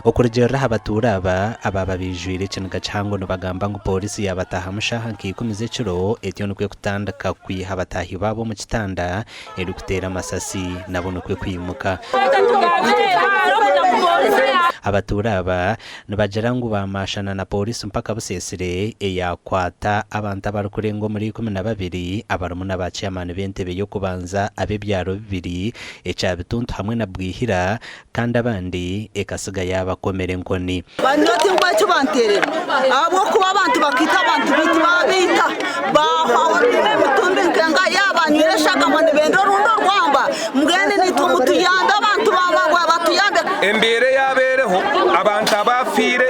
Okurugiirira aha batuura aba, abaaba baijwire ekiniga kihango nibagamba ngu pooriisi yaabataahamu shaaha nka ikumi z'ekiro etyo nikwo kutandika kwiha bataahi baabo omu kitanda erikuteera amasasi nabo nikwo kwimuka. Abatuura aba nibagira ngu baamaashana na pooriisi mpaka buseesire eyaakwata abantu abarikurenga omuri 12 abarimu na ba chairman b'entebe y'okubanza ab'ebyaro bibiri ekya Bituntu hamwe na Bwihira Kandi abandi ekatsiga yaabakomera enkoni. Banywa tibwo eki banteerera, ahabw'okuba abantu bakaita abantu baitu baabaita, baahwaho baine emitumbi nk'enga yaaba banywire eshagama nibenda orundi orwamba. Mbwenu naitwe mutuyambe abantu ba Mangwea batuyambe. Embeera eyabaireho, abantu abaafiire,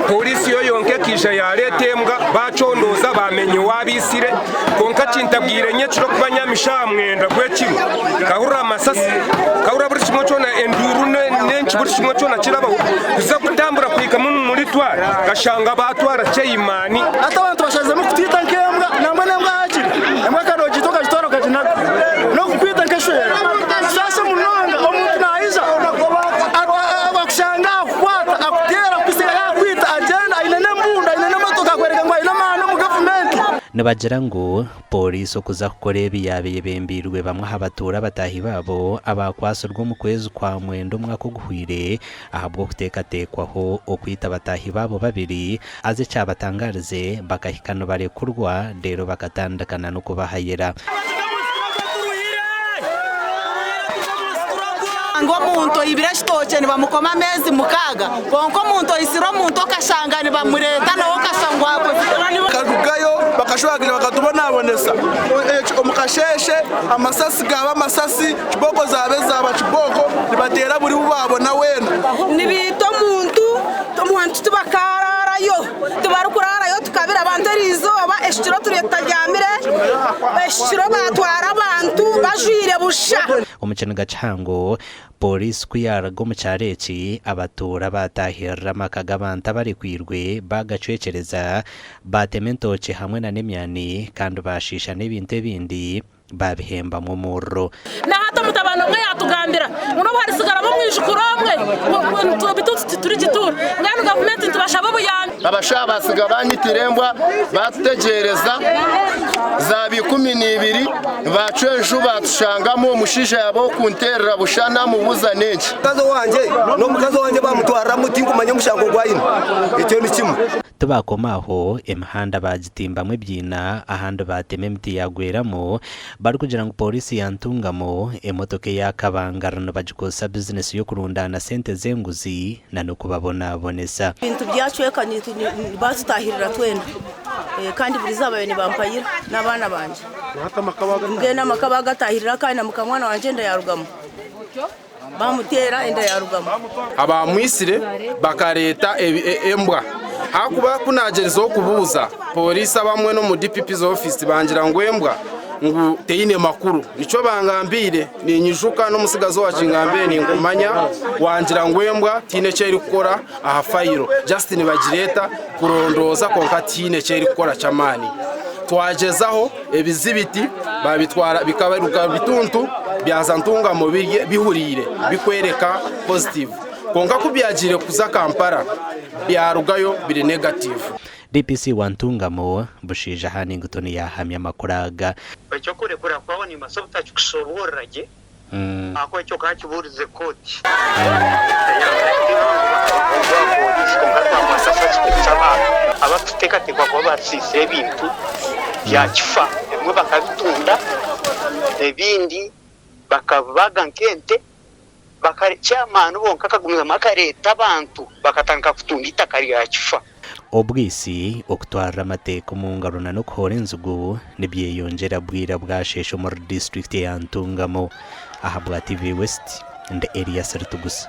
pooriisi yo yonka ekaija yaareeta embwa baacondooza baamenya owaabaitsire. Kwonka kintabwire nyekiro kuba nyamisha aha mwenda gw'ekiro, nkahurira amasasi, nkahurira buri kimwe kyona, enduuru n'enki buri kimwe kyona kirabaho, kuza kutambura kuhika muri twara, nkashanga baatwara chairman. Hati abantu bashaziremu kutwita nk'embwa, nangwa n'embwa hakiri embwa kare ogiita okagitwara okaginaga, n'okukwita nk'eshwera. Kishaasha munonga omuntu naija akushanga akukwata akuteera akusiga yaakwita agyenda aine n'embundu aine n'emotoka akworeka ngu aine amaani omu gavumenti. Nibagira ngu Pooriisi okuza kukora ebi yaaba eyebembeirwe bamwe aha batuura bataahi baabo abaakwatsirwe omu kwezi kwa mwenda omwaka oguhweire ahabw'okuteekateekwaho okwita bataahi baabo babiri haza ekyabatangaarize bakahika nibarekurwa reero bakatandika na n'okubahayira. Ngu omuntu oibire ekitookye nibamukoma ameezi mukaaga, kwonka omuntu oitsire omuntu okashanga nibamureeta nawe okashangwa akozire. Tukarugayo bakashuba bakatubonabonesa omu kasheeshe amasasi gaaba amasasi, kibooko zaaba ezaaba kibooko nibateera buri ou baabona weena. Nibaita omuntu, omuntu tibakaaraarayo, tibarikuraarayo tukabira abantu eriizooba ekiro turiyo tutabyamire, ekiro baatwara abantu bajwaire busha. Omu kiniga kihango, pooriisi ku yaaruga omu kyaro eki, abatuura baataahirira amaka g'abantu abarekwirwe baagacwekyereza, baatema entookye hamwe n'emyani kandi baashiisha n'ebintu ebindi baabihembamu omuriro. Na hati omutabani omwe yaatugambira ngu n'obu haritsigaramu omwijukuru omwe ngu bitu titurigituura. Mbwenu gavumenti nitubashaba obuyambi. Abashaho baatsiga baanyitira embwa baatutegyereza zaaba 12 baacwa enju baatushangamu omushaija yaaba ow'okunteerera busha naamubuuza n'enki. Omukazi owangye n'omukazi owangye baamutwariramu tinkumanya omushango ogu aine. Ekyo ni kimwe. Tibaakoma aho, emihanda baagitimbamu ebiina, ahandi baatema emiti yaagweramu, barikugira ngu pooriisi ya Ntungamo emotoka eya Kabangari nibagikozesa bizinesi y'okurundaana sente z'enguzi nan'okubabonabonesa. Ebintu byacweka batutahirira twena kandi buri izooba baabaire nibampayira n'abaana bangye. Mbwenu amaka baagatahirira kandi na mukamwana wangye enda yaarugamu. Baamuteera enda yaarugamu. Abaamwitsire bakareeta embwa ahakuba ku naagyerizeho kubuuza pooriisi abamwe n'omu DPP's ofiisi bangira ngu embwa ngu teine makuru. Nikyo bangambiire ninyijuka n'omutsigazi owakingambiire ninkumanya wangira ngu embwa tihaine eki erikukora aha fayiro just nibagireeta kurondooza kwonka tihaine eki erikukora ky'amaani. Twagyezaho ebizibiti babitwara bikaruga bituntu byaza Ntungamo bihuriire bikwereka positive kwonka ku byagiire kuza Kampala byarugayo biri negative. DPC wa Ntungamo, Bushaija Hannington yaahamya amakuru aga. Eky'okurekura kwawe nimbaasa obutakikushoboorora gye ahakuba ekyo okaakibuurize kooti. Abarikuteekateekwa kuba basiisire ebintu bya kifa ebimwe bakabitunda ebindi bakabibaga nk'ente. Chairman bonka akagumizamu akareeta abantu bakatandika kutunda eitaka rya kifa. Obwitsi, okutwarira amateeka omu ngaro na n'okuhoora enzigu nibyeyongyera bwira bwasheesha omuri disiturikiti eya Ntungamo. Ahabwa TV West, ndi Elias Ritugusa.